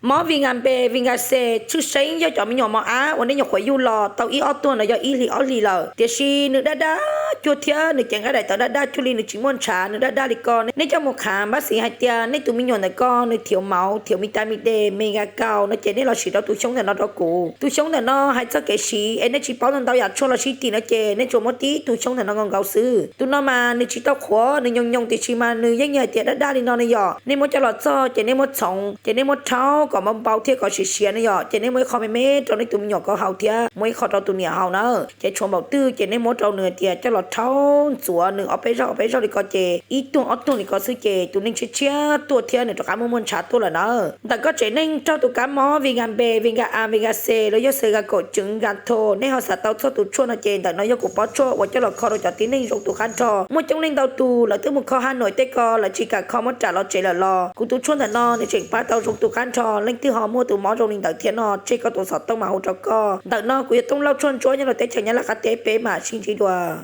Mob viêm gan B, viêm gan C, tshwj xeeb yog cov me nyuam mos ab uas nej nyuam qhuav yug los tau ib ob tuag no yog ib hlis ob hlis lawm, tiam sis nws daj daj cuag thiab nws cev nqaij daim tawv daj daj cuag li nws tsis muaj ntshav, nws daj daj li ko. Nej coj mus khám, bác sĩ hais tias nej tus me nyuam ntawm ko nws thiếu máu, thiếu vitamin D, maga cao no ces nej los siv rau tus xyoob ntawm no rau kuv. Tus xyoob ntawm no hais txog kev siv es nej tsis paub ntau yam tshuaj los sib tim no ces nej tsuas muab tib tus xyoob ntawm no nkaus nkaus xwb. Tus no mas nws tsis tau qhuav, nws nyoos nyoos tiam sis mas nws yeej yog hais tias daj daj li no ne yom. Nej muab coj los txog ces nej muab txhoov, ces nej muab rhaub kom npau npau thiab kom siav siav ne yom, ces nej muab ib qho me me rau nej tus me nyuam ko haus thiab muab ib qho rau tus niam haus na. Ces tshuav npaum twg ces nej muab rau nws tias coj los rhaub ntxuav nws ob peb zaug ob peb zaug li ko ces ib tuag ob tuag li ko xwb ces tus neeg tshiab tshiab tuaj thiab nws rov qab muaj muaj ntshav tuaj lawm na. Ntawm koj tsev neeg raug tus kab mob viêm gan B, viêm gan A, viêm gan C los yog xaus ga kaum tseem ga tho, nej ho xav tau txog tus tshuaj no ces ntawm no yog kuv pob tshuaj uas coj los kho rau cov tib neeg zoo tus qab nrho. Muaj coob leej ntau tus lawv twb mus kho Hà Nội tej ko lawv tsis kam kho muab rau lawv tsev lawm los kuv tus tshuaj ntawm no nws tseem pab tau zoo tus qab nrho. Leej twg ho muaj tus mob zoo li ntawd thiab no tseg koj tus xov tooj mas hu rau koj. Ntawm no kuv yog Tooj Lauj Tshuaj Ntsuab nyob rau teb chaws Nyab Laj qab teb, peb mam sib ntsib dua.